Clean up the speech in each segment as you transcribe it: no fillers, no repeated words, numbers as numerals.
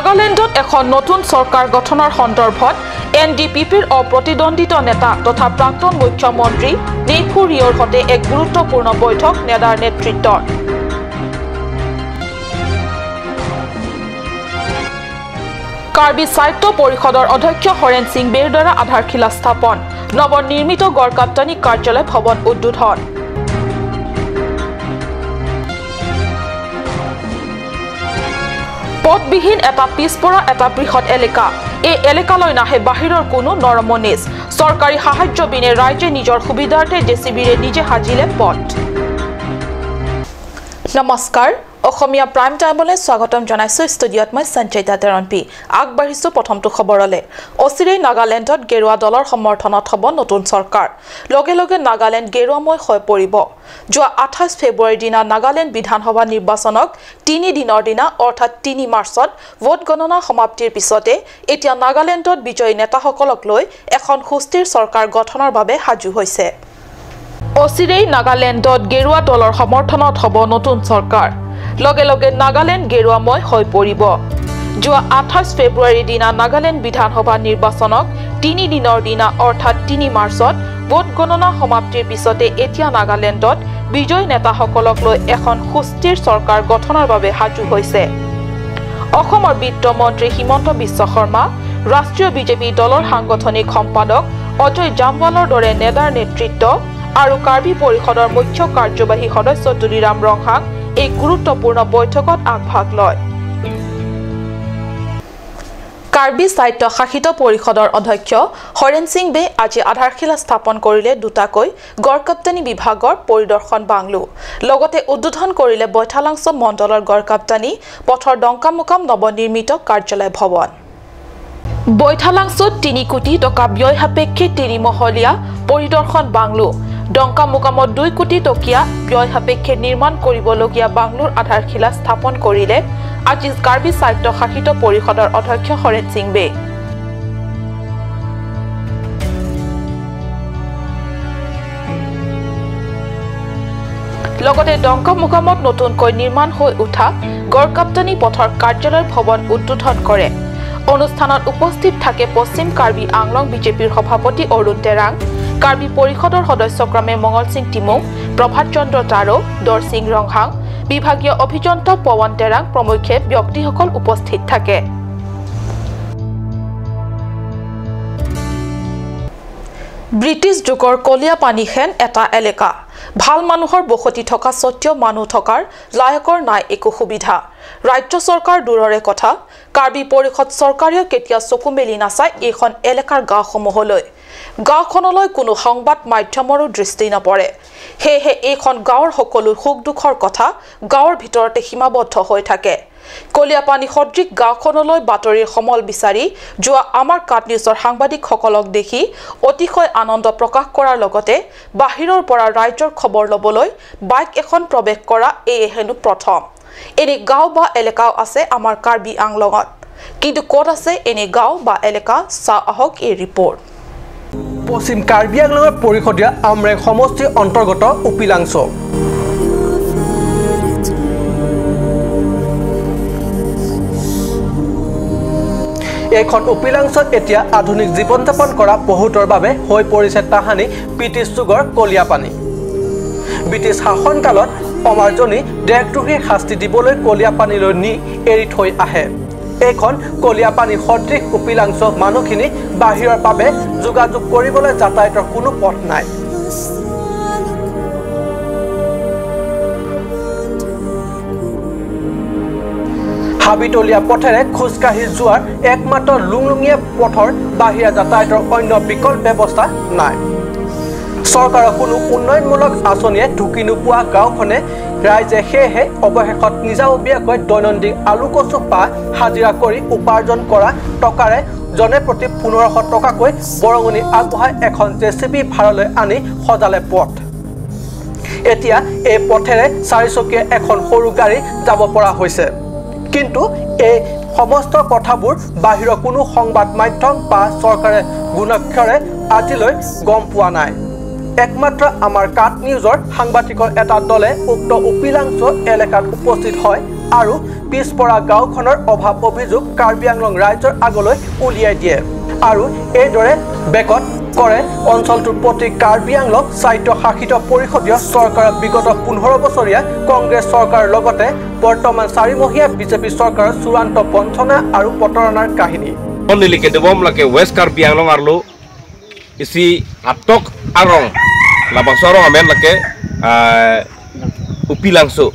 নাগালেণ্ডত এখন নতুন চৰকাৰ গঠনৰ সন্দৰ্ভত এনডিপিপিৰ অপ্ৰতিদ্বন্দ্বিত নেতা তথা প্ৰাক্তন মুখ্যমন্ত্ৰী নেইফু ৰিঅ'ৰ সৈতে এক গুৰুত্বপূৰ্ণ বৈঠক নেডাৰ নেতৃত্বৰ। কাৰ্বি সাহিত্য পৰিষদৰ অধ্যক্ষ হৰেণ সিং বেৰ দ্বাৰা আধাৰশিলা স্থাপন, নৱনিৰ্মিত গড়কাপ্তানী কাৰ্যালয় ভৱন উদ্বোধন। পথবিহীন এটা পিছপৰা এটা বৃহৎ এলেকা, এই এলেকালৈ নাহে বাহিৰৰ কোনো নৰমনিচ। চৰকাৰী সাহায্য বিনে ৰাইজে নিজৰ সুবিধাৰ্থে জেচিবিৰে নিজে সাজিলে পথ। নমস্কাৰ, অসমীয়া প্ৰাইম টাইমলৈ স্বাগতম জনাইছো। ষ্টুডিঅ'ত মই সঞ্চয়িতা তেৰণপি। আগবাঢ়িছো প্ৰথমটো খবৰলৈ। অচিৰেই নাগালেণ্ডত গেৰুৱা দলৰ সমৰ্থনত হ'ব নতুন চৰকাৰ, লগে লগে নাগালেণ্ড গেৰুৱাময় হৈ পৰিব। যোৱা 28 ফেব্ৰুৱাৰীৰ দিনা নাগালেণ্ড বিধানসভা নিৰ্বাচনক 3 দিনৰ দিনা অৰ্থাৎ 3 মাৰ্চত ভোট গণনা সমাপ্তিৰ পিছতে এতিয়া নাগালেণ্ডত বিজয়ী নেতাসকলক লৈ এখন সুস্থিৰ চৰকাৰ গঠনৰ বাবে সাজু হৈছে। অচিৰেই নাগালেণ্ডত গেৰুৱা দলৰ সমৰ্থনত হ'ব নতুন চৰকাৰ, লগে লগে নাগালেণ্ড গেৰুৱাময় হৈ পৰিব। যোৱা 28 ফেব্ৰুৱাৰীৰ দিনা নাগালেণ্ড বিধানসভা নিৰ্বাচনক 3 দিনৰ দিনা অৰ্থাৎ 3 মাৰ্চত ভোট গণনা সমাপ্তিৰ পিছতে এতিয়া নাগালেণ্ডত বিজয়ী নেতাসকলক লৈ এখন সুস্থিৰ চৰকাৰ গঠনৰ বাবে সাজু হৈছে। অসমৰ বিত্তমন্ত্ৰী হিমন্ত বিশ্ব শৰ্মা, ৰাষ্ট্ৰীয় বিজেপি দলৰ সাংগঠনিক সম্পাদক অজয় জামৱালৰ দৰে নেতাৰ নেতৃত্ব আৰু কাৰ্বি পৰিষদৰ মুখ্য কাৰ্যবাহী সদস্য তুলিৰাম ৰংহাং এই গুৰুত্বপূৰ্ণ বৈঠকত আগভাগ লয়। কাৰ্বি স্বায়ত্ত শাসিত পৰিষদৰ অধ্যক্ষ হৰেণ সিং বে আজি আধাৰশিলা স্থাপন কৰিলে দুটাকৈ গড়কাপ্তানী বিভাগৰ পৰিদৰ্শন বাংলো, লগতে উদ্বোধন কৰিলে বৈঠালাংছ মণ্ডলৰ গড়কাপ্তানী পথৰ ডংকামুকাম নৱনিৰ্মিত কাৰ্যালয় ভৱন। বৈঠালাংছত 3 কোটি টকা ব্যয় সাপেক্ষে 3 মহলীয়া পৰিদৰ্শন বাংলো, ডংকামুকামত 2 কোটি টকীয়া ব্যয় সাপেক্ষে নিৰ্মাণ কৰিবলগীয়া বাংলোৰ আধাৰশিলা স্থাপন কৰিলে আজি কাৰ্বি স্বায়ত্ত শাসিত পৰিষদৰ অধ্যক্ষ হৰেণ সিং বে। লগতে ডংকামুকামত নতুনকৈ নিৰ্মাণ হৈ উঠা গড়কাপ্তানী পথৰ কাৰ্যালয় ভৱন উদ্বোধন কৰে। অনুষ্ঠানত উপস্থিত থাকে পশ্চিম কাৰ্বি আংলং বিজেপিৰ সভাপতি অৰুণ তেৰাং, কাৰ্বি পৰিষদৰ সদস্য ক্ৰমে মঙল সিং টিমুং, প্ৰভাত চন্দ্ৰ তাৰো, দৰসিং ৰংহাং, বিভাগীয় অভিযন্তা পৱন তেৰাং প্ৰমুখ্যে ব্যক্তিসকল উপস্থিত থাকে। ব্ৰিটিছ যুগৰ কলীয়াপানীহেন এটা এলেকা, ভাল মানুহৰ বসতি থকা স্বত্বেও মানুহ থকাৰ লায়কৰ নাই একো সুবিধা। ৰাজ্য চৰকাৰ দূৰৰে কথা, কাৰ্বি পৰিষদ চৰকাৰেও কেতিয়া চকু মেলি নাচায় এইখন এলেকাৰ গাঁওসমূহলৈ। গাঁওখনলৈ কোনো সংবাদ মাধ্যমৰো দৃষ্টি নপৰে। সেয়েহে এইখন গাঁৱৰ সকলো সুখ দুখৰ কথা গাঁৱৰ ভিতৰতে সীমাবদ্ধ হৈ থাকে। কলীয়াপানী সদৃশ গাঁওখনলৈ বাতৰিৰ সমল বিচাৰি যোৱা আমাৰ কাট নিউজৰ সাংবাদিকসকলক দেখি অতিশয় আনন্দ প্ৰকাশ কৰাৰ লগতে বাহিৰৰ পৰা ৰাজ্যৰ খবৰ ল'বলৈ বাইক এখন প্ৰৱেশ কৰা এয়ে হেনো প্ৰথম। এনে গাঁও বা এলেকাও আছে আমাৰ কাৰ্বি আংলঙত, কিন্তু ক'ত আছে এনে গাঁও বা এলেকা, চাওঁ আহক এই ৰিপৰ্ট। পশ্চিম কাৰ্বি আংলঙৰ পৰিষদীয় আমৰেং সমষ্টিৰ অন্তৰ্গত উপিলাংছ। এইখন উপিলাংছত এতিয়া আধুনিক জীৱন যাপন কৰা বহুতৰ বাবে হৈ পৰিছে তাহানি ব্ৰিটিছ যুগৰ কলীয়াপানী। ব্ৰিটিছ শাসনকালত অমাৰ্জনী দেশদ্ৰোহীৰ শাস্তি দিবলৈ কলীয়াপানীলৈ নি এৰি থৈ আহে। এইখন কলীয়াপানী সদৃশ উপিলাংছ মানুহখিনি বাহিৰৰ বাবে যোগাযোগ কৰিবলৈ যাতায়াতৰ কোনো পথ নাই। হাবিতলীয়া পথেৰে খোজকাঢ়ি যোৱাৰ একমাত্ৰ লুংলুঙীয়া পথৰ বাহিৰা যাতায়াতৰ অন্য বিকল্প ব্যৱস্থা নাই। চৰকাৰৰ কোনো উন্নয়নমূলক আঁচনিয়ে ঢুকি নোপোৱা গাঁওখনে ৰাইজে সেয়েহে অৱশেষত নিজাববীয়াকৈ দৈনন্দিন আলু কচু বা হাজিৰা কৰি উপাৰ্জন কৰা টকাৰে জনে প্ৰতি 1500 টকাকৈ বৰঙণি আগবঢ়াই এখন জেচিবি ভাড়ালৈ আনি সজালে পথ। এতিয়া এই পথেৰে চাৰিচকীয়া এখন সৰু গাড়ী যাব পৰা হৈছে। কিন্তু এই সমস্ত কথাবোৰ বাহিৰৰ কোনো সংবাদ মাধ্যম বা চৰকাৰে গুণাক্ষৰে আজিলৈ গম পোৱা নাই। একমাত্ৰ আমাৰ কাট নিউজৰ সাংবাদিকৰ এটা দলে উক্ত উপিলাংছ এলেকাত উপস্থিত হয় আৰু পিছপৰা গাঁওখনৰ অভাৱ অভিযোগ কাৰ্বি আংলং ৰাজ্যৰ আগলৈ উলিয়াই দিয়ে আৰু এইদৰে বেকত কৰে অঞ্চলটোৰ প্ৰতি কাৰ্বি আংলং স্বায়ত্তশাসিত পৰিষদীয় চৰকাৰৰ বিগত 15 বছৰীয়া কংগ্ৰেছ চৰকাৰৰ লগতে বৰ্তমান চাৰিমহীয়া বিজেপি চৰকাৰৰ চূড়ান্ত বঞ্চনা আৰু প্ৰতাৰণাৰ কাহিনী। West Karbi Anglong arlo isi atok arong labang sorong amen lake upilangso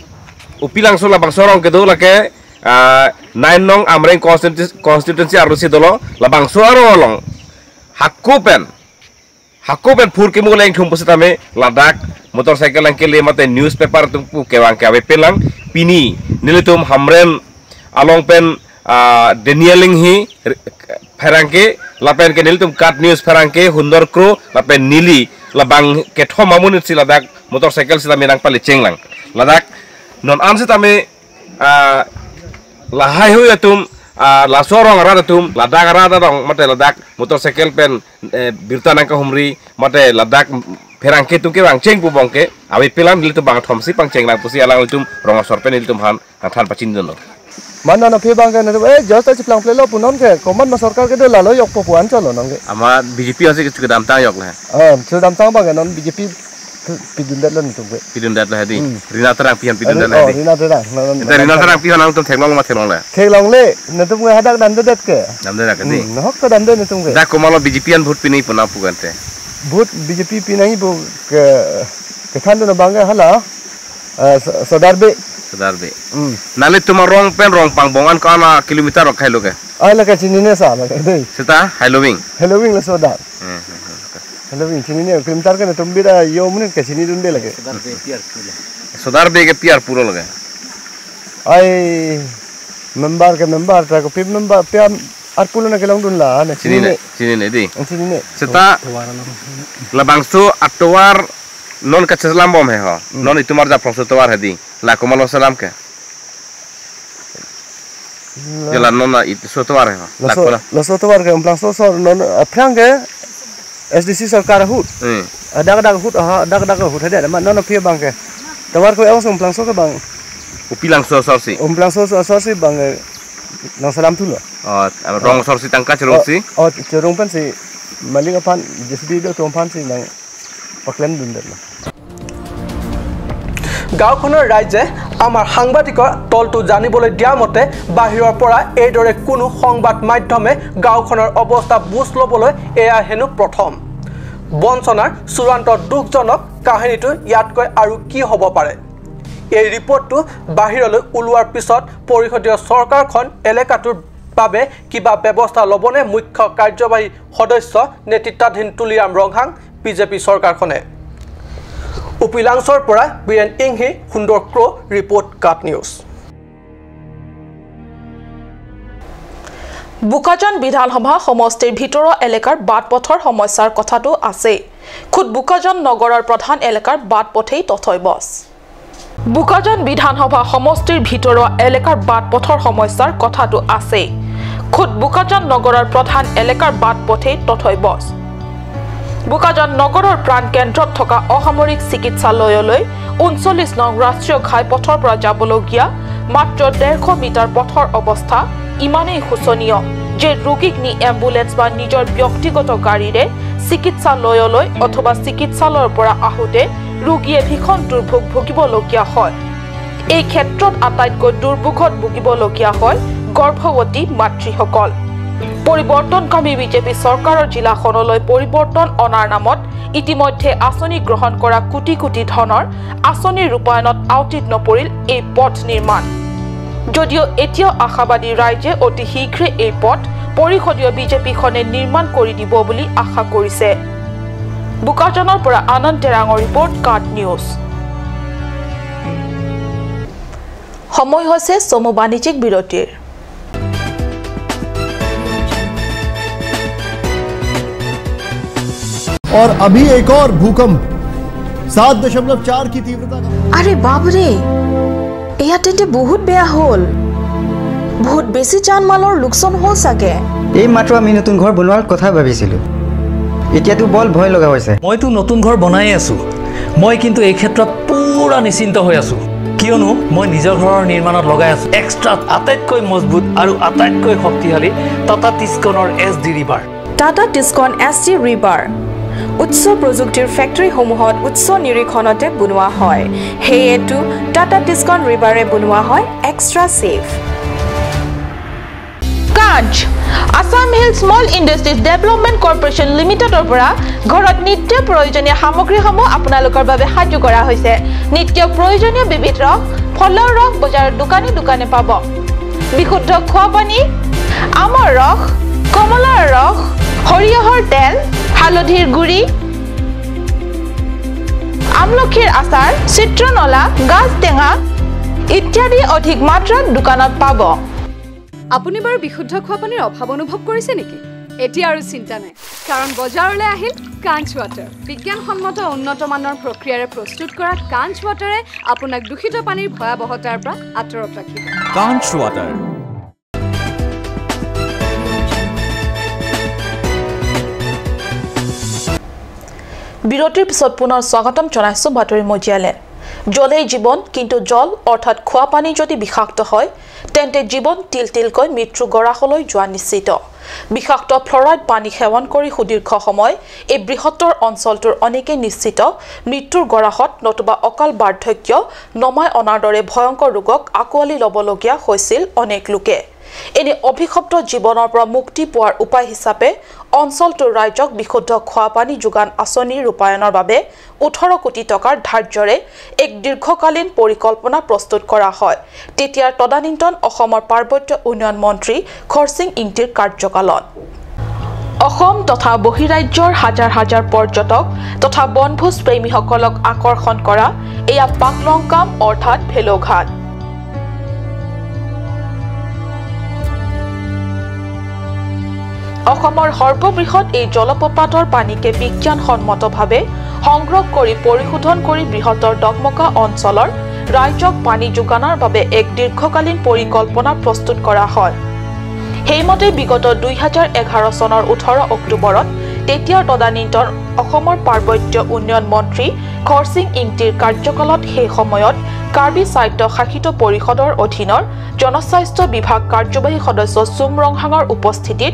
labang sorong kedo lake nine nong amreng constituency arlo si dolo labang sorong along hakupen phur ke muguleng thumpusit ame Ladakh motorcycle angke le mate newspaper tumpu kewang ke pelang pini nilitum hamren along pen Danieling hi ferangke lapen ke nilitum kat news ferangke hundor kro lapen nili labang ke thomamun si Ladakh motorcycle sila menang pali chenglang Ladakh non amsit ame lahai hui atum lasorong radatum Ladakh radadong mate Ladakh motorcycle pen birtanang ka humri mate Ladakh ferangke tum ke bang cheng pu bongke awi pelam nilitum bang thomsi pang chenglang pusi alang litum rongosor pen nilitum han than pachin dono man na phe bang ke na e just ach plang plelo punon ke koman ma sarkar ke la lo yok pu an chalo nong ke ama BJP ase kichu dam tang yok la chu dam tang bang non BJP pidun dat lon tum ke pidun dat la hadi rina tarang pihan pidun dat la hadi rina tarang rina tarang pihan ang tum thenglong ma thenglong la thenglong le na tum ke hadak dan dat ke dam dat ke di no hok ka dam dat tum ke da komalo BJP an vote pinai puna pugante vote BJP pinai bu ke ke than do bang hala sodarbe darbe nale tumar rong pen rong pang bongan kana kilometer rok khailo ke ai la ka chini ne sa la ke dei sita halloween halloween la soda halloween chini ne kilometer ke tum bira yo mun ke chini dun de lage sodar be ke piar puro lage ai member ke member ta ko pip member pia ar pulo na kelong dun la ne chini ne di chini ne sita labangsu atwar non ka cheslam bom he ho non itumar ja prosotowar hedi la komalo salam ke jela non na it sotowar he la kola la sotowar ke umplang so so non aphrang ke SDC sarkar hut adak dak hut ha dak dak hut hede ma non phe bang ke tawar ko aus umplang so ke bang upilang so so si umplang so so si bang nang salam thulo rong sor si tangka cherong si o cherong pan si maling pan JCB do tong pan si nang paklem dun der গাঁওখনৰ ৰাইজে আমাৰ সাংবাদিকৰ দলটো জানিবলৈ দিয়া মতে বাহিৰৰ পৰা এইদৰে কোনো সংবাদ মাধ্যমে গাঁওখনৰ অৱস্থা বুজ ল'বলৈ এয়া হেনো প্ৰথম বঞ্চনাৰ চূড়ান্ত দুখজনক কাহিনীটো ইয়াতকৈ আৰু কি হ'ব পাৰে। এই ৰিপৰ্টটো বাহিৰলৈ ওলোৱাৰ পিছত পৰিষদীয় চৰকাৰখন এলেকাটোৰ বাবে কিবা ব্যৱস্থা ল'বনে মুখ্য কাৰ্যবাহী সদস্য নেতৃত্বাধীন তুলিৰাম ৰংহাং বিজেপি চৰকাৰখনে। উপিলাংছৰ পৰা বীৰেন ইংহি, সুন্দৰ ক্ৰ' ৰিপৰ্ট, কাট নিউজ। বোকাজান বিধানসভা সমষ্টিৰ ভিতৰৰ এলেকাৰ বাট পথৰ সমস্যাৰ কথাটো আছেই। খুদ বোকাজান নগৰৰ প্ৰধান এলেকাৰ বাট পথেই তথৈ বছ। বোকাজান বিধানসভা সমষ্টিৰ ভিতৰৰ এলেকাৰ বাট পথৰ সমস্যাৰ কথাটো আছেই। খুদ বোকাজান নগৰৰ প্ৰধান এলেকাৰ বাট পথেই তথৈ বছ। বোকাজান নগৰৰ প্ৰাণকেন্দ্ৰত থকা অসামৰিক চিকিৎসালয়লৈ ৩৯ নং ৰাষ্ট্ৰীয় ঘাইপথৰ পৰা যাবলগীয়া মাত্ৰ ১৫০ মিটাৰ পথৰ অৱস্থা ইমানেই শোচনীয় যে ৰোগীক নি এম্বুলেন্স বা নিজৰ ব্যক্তিগত গাড়ীৰে চিকিৎসালয়লৈ অথবা চিকিৎসালয়ৰ পৰা আহোঁতে ৰোগীয়ে ভীষণ দুৰ্ভোগ ভুগিবলগীয়া হয়। এই ক্ষেত্ৰত আটাইতকৈ দুৰ্ভোগত ভুগিবলগীয়া হয় গৰ্ভৱতী মাতৃসকল। পৰিৱৰ্তনকামী বিজেপি চৰকাৰৰ জিলাখনলৈ পৰিৱৰ্তন অনাৰ নামত ইতিমধ্যে আঁচনি গ্ৰহণ কৰা কোটি কোটি ধনৰ আঁচনি ৰূপায়ণত আওটিত নপৰিল এই পথ নিৰ্মাণ। যদিও এতিয়াও আশাবাদী ৰাইজে অতি শীঘ্ৰে এই পথ পৰিষদীয় বিজেপিখনে নিৰ্মাণ কৰি দিব বুলি আশা কৰিছে। বোকাজানৰ পৰা আনন্দ তেৰাঙৰ ৰিপৰ্ট, কাট নিউজ। সময় হৈছে চমু বাণিজ্যিক বিৰতিৰ। और अभी एक और भूकंप 7.4 की तीव्रता का। अरे बाप रे, এয়া তেন্তে বহুত বেয়া হ'ল। বহুত বেছি জানমালৰ লোকচান হ'ল চাগে। এই মাত্ৰ আমি নতুন ঘৰ বনোৱাৰ কথা ভাবিছিলোঁ, এতিয়াতো বল ভয় লগা হৈছে। মইতো নতুন ঘৰ বনাই আছোঁ, মই কিন্তু এই ক্ষেত্ৰত পুৰা নিশ্চিন্ত হৈ আছোঁ। কিয়নো মই নিজৰ ঘৰৰ নিৰ্মাণত লগাই আছো এক্সট্ৰা আটাইতকৈ মজবুত আৰু আটাইতকৈ শক্তিশালী Tata টিস্কনৰ S D rebar. Tata Tiscon S D rebar উচ্চ প্ৰযুক্তিৰ ফেক্টৰীসমূহত উচ্চ নিৰীক্ষণতে বনোৱা হয়। সেয়েতো টাটা টিস্কন ৰিবাৰে বনোৱা হয় extra safe. Kanch Assam hill small industries development corporation লিমিটেডৰ পৰা ঘৰত নিত্য প্ৰয়োজনীয় সামগ্ৰীসমূহ আপোনালোকৰ বাবে সাজু কৰা হৈছে। নিত্য প্ৰয়োজনীয় বিবিধ ৰস, ফলৰ ৰস বজাৰৰ দোকানে দোকানে পাব। বিশুদ্ধ খোৱা পানী, আমৰ ৰস, কমলাৰ ৰস, সৰিয়হৰ তেল, হালধিৰ গুড়ি, আমলখিৰ আচাৰ, চিত্ৰনলা, গাজ টেঙা ইত্যাদি অধিক মাত্ৰাত দোকানত পাব। আপুনি বাৰু বিশুদ্ধ খোৱা পানীৰ অভাৱ অনুভৱ কৰিছে নেকি? এতিয়া আৰু চিন্তা নাই, কাৰণ বজাৰলৈ আহিল কাঞ্চ ৱাটাৰ। বিজ্ঞানসন্মত উন্নত মানৰ প্ৰক্ৰিয়াৰে প্ৰস্তুত কৰা কাঞ্চ ৱাটাৰে আপোনাক দূষিত পানীৰ ভয়াৱহতাৰ পৰা আঁতৰত ৰাখিব। কাঞ্চ ৱাটাৰ। বিৰতিৰ পিছত পুনৰ স্বাগতম জনাইছো বাতৰি মজিয়ালে। জলেই জীৱন, কিন্তু জল অৰ্থাৎ খোৱা পানী যদি বিষাক্ত হয় তেন্তে জীৱন তিল তিলকৈ মৃত্যু গৰাহলৈ যোৱা নিশ্চিত। বিষাক্ত ফ্লৰাইড পানী সেৱন কৰি সুদীৰ্ঘ সময় এই বৃহত্তৰ অঞ্চলটোৰ অনেকে নিশ্চিত মৃত্যুৰ গৰাহত নতুবা অকাল বাৰ্ধক্য নমাই অনাৰ দৰে ভয়ংকৰ ৰোগক আঁকোৱালি ল'বলগীয়া হৈছিল অনেক লোকে। এনে অভিশপ্ত জীৱনৰ পৰা মুক্তি পোৱাৰ উপায় হিচাপে অঞ্চলটোৰ ৰাইজক বিশুদ্ধ খোৱা পানী যোগান আঁচনি ৰূপায়ণৰ বাবে 18 কোটি টকাৰ ধাৰ্যৰে এক দীৰ্ঘকালীন পৰিকল্পনা প্ৰস্তুত কৰা হয়। তেতিয়াৰ তদানীন্তন অসমৰ পাৰ্বত্য উন্নয়ন মন্ত্ৰী খৰছিং ইংতিৰ কাৰ্যকালত অসম তথা বহিৰাজ্যৰ হাজাৰ হাজাৰ পৰ্যটক তথা বনভোজ প্ৰেমীসকলক আকৰ্ষণ কৰা এয়া পাকলংকাম অৰ্থাৎ ভেলৌঘাট। অসমৰ সৰ্ববৃহৎ এই জলপ্ৰপাতৰ পানীকে বিজ্ঞানসন্মতভাৱে সংগ্ৰহ কৰি পৰিশোধন কৰি বৃহত্তৰ ডকমকা অঞ্চলৰ ৰাইজক পানী যোগানৰ বাবে এক দীৰ্ঘকালীন পৰিকল্পনা প্ৰস্তুত কৰা হয়। সেইমতে বিগত 2011 চনৰ 18 অক্টোবৰত তেতিয়াৰ তদানীন্তন অসমৰ পাৰ্বত্য উন্নয়ন মন্ত্ৰী খৰছিং ইংতিৰ কাৰ্যকালত সেই সময়ত কাৰ্বি স্বায়ত্ত শাসিত পৰিষদৰ অধীনৰ জনস্বাস্থ্য বিভাগ কাৰ্যবাহী সদস্য চুম ৰংহাঙৰ উপস্থিতিত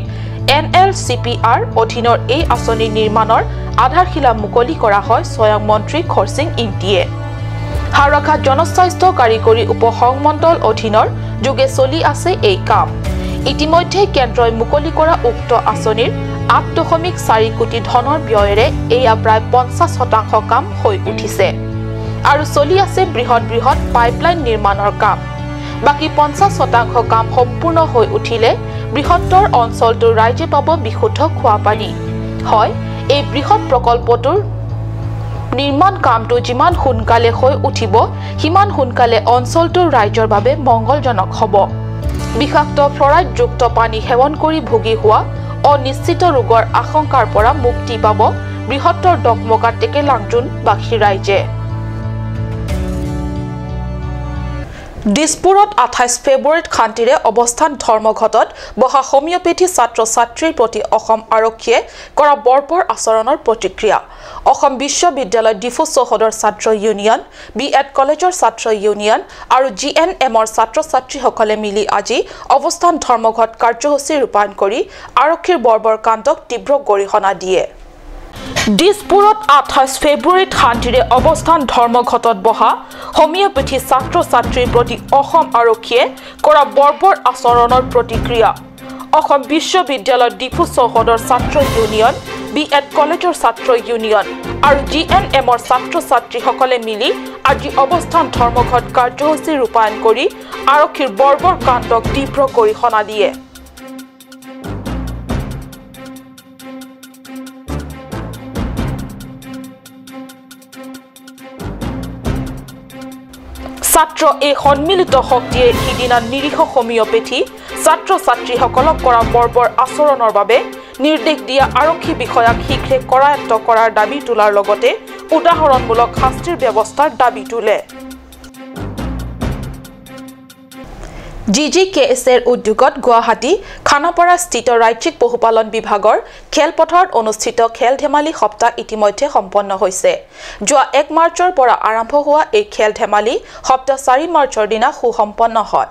NLCPR অধীনৰ এই আঁচনি নিৰ্মাণৰ আধাৰশিলা মুকলি কৰা হয় স্বয়ং মন্ত্ৰী খৰছিং ইংতিয়ে। হাওৰাঘাট জনস্বাস্থ্য কাৰিকৰী উপ সংমণ্ডল অধীনৰ যোগে চলি আছে এই কাম। ইতিমধ্যে কেন্দ্ৰই মুকলি কৰা উক্ত আঁচনিৰ 8.4 কোটি ধনৰ ব্যয়েৰে এয়া প্ৰায় 50% কাম হৈ উঠিছে আৰু চলি আছে বৃহৎ বৃহৎ পাইপলাইন নিৰ্মাণৰ কাম। বাকী 50% কাম সম্পূৰ্ণ হৈ উঠিলে বৃহত্তৰ অঞ্চলটোৰ ৰাইজে পাব বিশুদ্ধ খোৱা পানী। হয়, এই বৃহৎ প্ৰকল্পটোৰ নিৰ্মাণ কামটো যিমান সোনকালে হৈ উঠিব সিমান সোনকালে অঞ্চলটোৰ ৰাইজৰ বাবে মংগলজনক হ'ব। বিষাক্ত ফ্লৰাইডযুক্ত পানী সেৱন কৰি ভুগি হোৱা অনিশ্চিত ৰোগৰ আশংকাৰ পৰা মুক্তি পাব বৃহত্তৰ ডকমকা টেকেলাংজুনবাসী ৰাইজে। দিছপুৰত 28 ফেব্ৰুৱাৰীত শান্তিৰে অৱস্থান ধৰ্মঘটত বহা হোমিঅ'পেথি ছাত্ৰ ছাত্ৰীৰ প্ৰতি অসম আৰক্ষীয়ে কৰা বৰ্বৰ আচৰণৰ প্ৰতিক্ৰিয়া। অসম বিশ্ববিদ্যালয় ডিফু চৌহদৰ ছাত্ৰ ইউনিয়ন, বি এড কলেজৰ ছাত্ৰ ইউনিয়ন আৰু জি এন এমৰ ছাত্ৰ ছাত্ৰীসকলে মিলি আজি অৱস্থান ধৰ্মঘট কাৰ্যসূচী ৰূপায়ণ কৰি আৰক্ষীৰ বৰ্বৰ কাণ্ডক তীব্ৰ গৰিহণা দিয়ে। দিছপুৰত 28 ফেব্ৰুৱাৰীত শান্তিৰে অৱস্থান ধৰ্মঘটত বহা হোমিঅ'পেথি ছাত্ৰ ছাত্ৰীৰ প্ৰতি অসম আৰক্ষীয়ে কৰা বৰ্বৰ আচৰণৰ প্ৰতিক্ৰিয়া। অসম বিশ্ববিদ্যালয় ডিফু চৌহদৰ ছাত্ৰ ইউনিয়ন, বি এড কলেজৰ ছাত্ৰ ইউনিয়ন আৰু জি এন এমৰ ছাত্ৰ ছাত্ৰীসকলে মিলি আজি অৱস্থান ধৰ্মঘট কাৰ্যসূচী ৰূপায়ণ কৰি আৰক্ষীৰ বৰ্বৰ কাণ্ডক তীব্ৰ গৰিহণা দিয়ে। ছাত্ৰ এই সন্মিলিত শক্তিয়ে সিদিনা নিৰীহ হোমিঅ'পেথি ছাত্ৰ ছাত্ৰীসকলক কৰা বৰ্বৰ আচৰণৰ বাবে নিৰ্দেশ দিয়া আৰক্ষী বিষয়াক শীঘ্ৰে কৰায়ত্ব কৰাৰ দাবী তোলাৰ লগতে উদাহৰণমূলক শাস্তিৰ ব্যৱস্থাৰ দাবী তোলে। জি জি কে এছ এৰ উদ্যোগত গুৱাহাটী খানাপাৰা স্থিত ৰাজ্যিক পশুপালন বিভাগৰ খেলপথাৰত অনুষ্ঠিত খেল ধেমালি সপ্তাহ ইতিমধ্যে সম্পন্ন হৈছে। যোৱা 1 মাৰ্চৰ পৰা আৰম্ভ হোৱা এই খেল ধেমালি সপ্তাহ 4 মাৰ্চৰ দিনা সুসম্পন্ন হয়।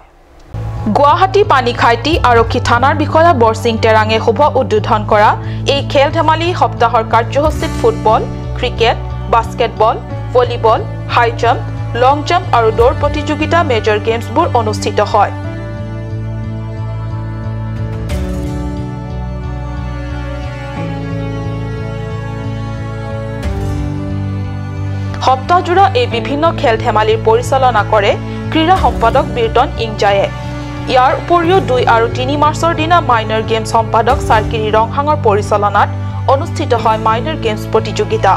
গুৱাহাটী পানীখাইটি আৰক্ষী থানাৰ বিষয়া বৰসিং টেৰাঙে শুভ উদ্বোধন কৰা এই খেল ধেমালি সপ্তাহৰ কাৰ্যসূচীত football, cricket, basketball, volleyball, high jump, long jump আৰু দৌৰ প্ৰতিযোগিতা মেজৰ গেমছবোৰ অনুষ্ঠিত হয়। সপ্তাহজোৰা এই বিভিন্ন খেল ধেমালিৰ পৰিচালনা কৰে ক্ৰীড়া সম্পাদক বীৰতন ইংজায়ে। ইয়াৰ উপৰিও 2 আৰু 3 মাৰ্চৰ দিনা মাইনৰ গেমছ সম্পাদক চাৰ্কিৰি ৰংহাঙৰ পৰিচালনাত অনুষ্ঠিত হয় মাইনৰ গেমছ প্ৰতিযোগিতা।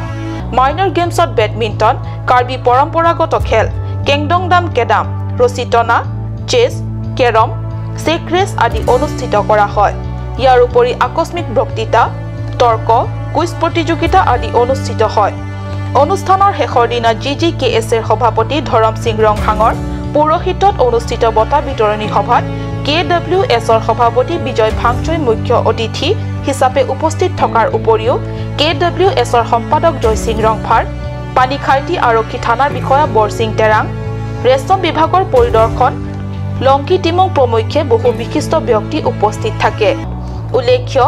মাইনৰ গেমছত বেডমিণ্টন, কাৰ্বি পৰম্পৰাগত খেল, কেংডংডাম কেদাম, ৰছী টনা, চেছ, কেৰম, চেক ৰেচ আদি অনুষ্ঠিত কৰা হয়। ইয়াৰ উপৰি আকস্মিক বক্তৃতা, তৰ্ক, কুইজ প্ৰতিযোগিতা আদি অনুষ্ঠিত হয়। অনুষ্ঠানৰ শেষৰ দিনা জি জি কে এছ এৰ সভাপতি ধৰম সিং ৰংহাঙৰ পৌৰোহিত্যত অনুষ্ঠিত বঁটা বিতৰণী সভাত কে ডব্লিউ এছৰ সভাপতি বিজয় ভাংচৈ মুখ্য অতিথি হিচাপে উপস্থিত থকাৰ উপৰিও কে ডব্লিউ এছৰ সম্পাদক জয়সিং ৰংফাৰ, পানীখাইটি আৰক্ষী থানাৰ বিষয়া বৰসিং টেৰাং, ৰেচম বিভাগৰ পৰিদৰ্শন লংকি টিমুং প্ৰমুখ্যে বহু বিশিষ্ট ব্যক্তি উপস্থিত থাকে। উল্লেখ্য,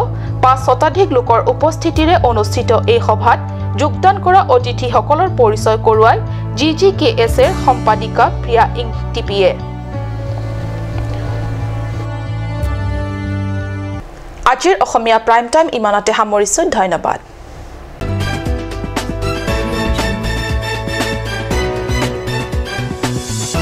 5 শতাধিক লোকৰ উপস্থিতিৰে অনুষ্ঠিত এই সভাত যোগদান কৰা অতিথিসকলৰ পৰিচয় কৰোৱাই জি জি কে এছ এৰ সম্পাদিকা প্ৰিয়া ইংটিপিয়ে। আজিৰ অসমীয়া প্ৰাইম টাইম ইমানতে সামৰিছোঁ। ধন্যবাদ।